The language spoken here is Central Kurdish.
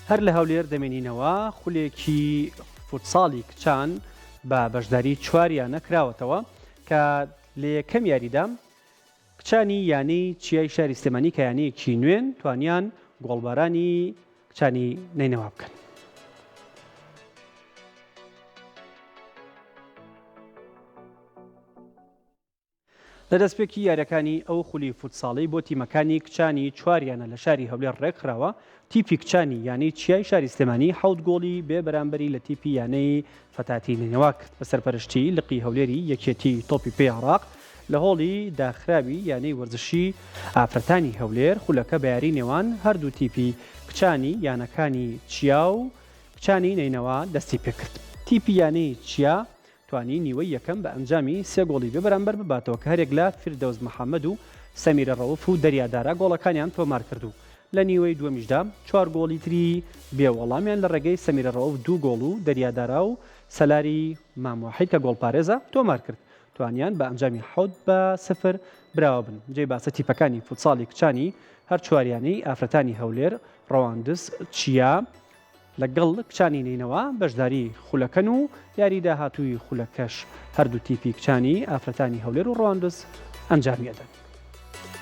هەر لە هەولێر دەمێنینەوە، خولێکی فوتساڵی کچان بە بەشداری چوار یانە کراوەتەوە کە لە یەکەم یاریدا کچانی یانەی چیای شاری سلێمانی کە یانەیەکی نوێن توانیان گۆڵبارانی کچانی نەینەوا بکەن. لە دەستپێکی یاریەکانی ئەو خولی فوتساڵەی بۆ تیمەکانی کچانی چوار یانە لە شاری هەولێر ڕێکخراوە، تیپی کچانی یانەی چیای شاری سلێمانی حەوت گۆڵی بێ بەرامبەری لە تیپی یانەی فەتاتی نەینەوا کرد بە سەرپەرشتی لقی هەولێری یەکێتی تۆپی پێی عێراق لە هۆڵی داخراوی یانەی وەرزشی ئافرەتانی هەولێر خولەکە بە یاری نێوان هەردوو تیپی کچانی یانەکانی چیا و کچانی نەینەوا دەستی پێکرد. تیپی یانەی چیا توانی نیوەی یەکەم بە ئەنجامی سێ گۆڵی بێبەرامبەر بباتەوە کە هەریەک لە فیردەوس محەمەد و سەمیرە ڕەوف و دەریا دارا گۆڵەکانیان تۆمارکرد و لە نیوەی دووەمیشدا چوار گۆڵی تری بێ وەڵامیان لە ڕێگەی سەمیرە ڕەوف دوو گۆڵ و دەریا دارا و سەلاری مام واحید کە گۆڵپارێزە تۆمارکرد توانیان بە ئەنجامی حەوت بە سفر براوە بن. جێی باسە تیپەکانی فوتساڵی کچانی هەر چوار یانەی ئافرەتانی هەولێر، ڕەواندز، چیا، لەگەڵ کچانی نەینەوا بەشداری خولەکەن و یاری داهاتووی خولەکەش هەردوو تیپی کچانی ئافرەتانی هەولێر و ڕواندز ئەنجامی ئەدەن.